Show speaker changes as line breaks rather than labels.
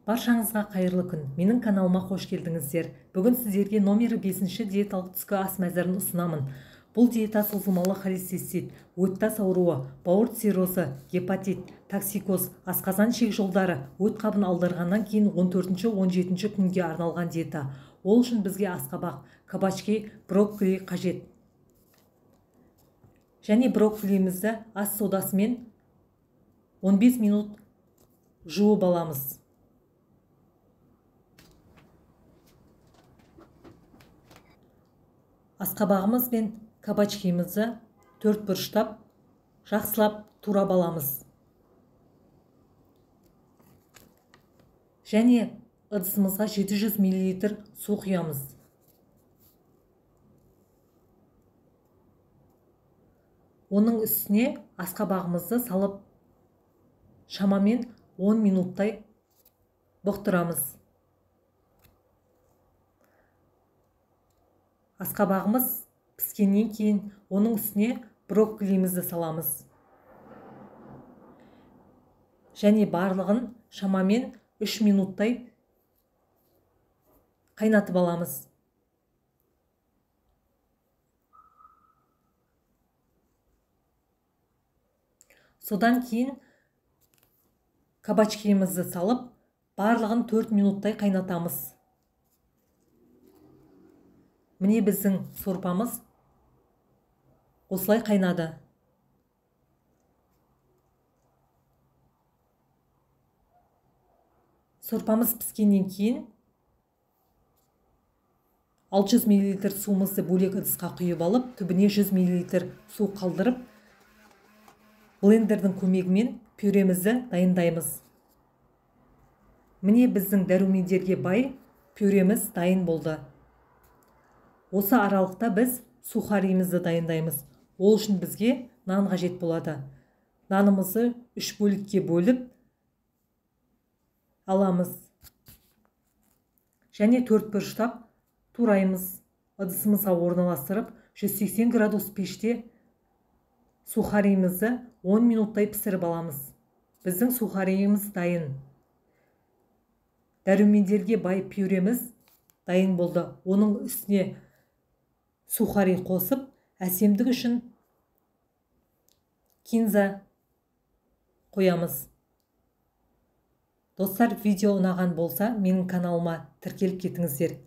Баршаңызға қайырлы күн. Менің каналыма қош келдіңіздер. Бүгін сіздерге номері 5-ші диеталық түскі ас мәзірін ұсынамын. Бұл диета созылмалы холецистит, өт тас ауруы, бауыр циррозы, гепатит, токсикоз, асқазан ішек жолдары, өт қабын алдырғаннан кейін 14-17 күнге арналған диета. Ол үшін бізге асқабақ, кабачки, брокколи қажет. Және брокколимізді ас содасымен 15 минут жуып аламыз. Асқабағымыз бен кабачкимізді төрт бұрыштап жақсылап турап аламыз. Және ыдысымызға 700 мл су құямыз. Оның үстіне асқабағымызды салып шамамен 10 минуттай бұқтырамыз. Асқабағымыз піскеннен кейін оның үстіне брокколимізді саламыз. Және барлығын шамамен 3 минуттай қайнатып аламыз. Содан кейін кабачкимізді салып, барлығын 4 минуттай қайнатамыз. Міне біздің сорпамыз осылай қайнады. Сорпамыз піскеннен кейін 600 мл суымызды бөлек ыдысқа құйып алып, түбіне 100 мл су қалдырып, блендердің көмегімен пюремізді дайындаймыз. Міне біздің дәрумендерге бай пюреміз дайын болды. Осы аралықта біз сухаримізді дайындаймыз. Ол үшін бізге нан қажет болады. Нанымызды 3 бөлікке бөліп аламыз. Және 4 бұрыштап тураймыз. Ыдысымызға орналастырып, 180 градус пеште сухаримізді 10 минуттай пісіріп аламыз. Біздің сухариіміз дайын. Дәрумендерге бай пюреміз дайын болды. Оның үстіне сухари қосып, әсемдік үшін кинза қоямыз. Достар, видео ұнаған болса, менің каналыма тіркеліп кетіңіздер.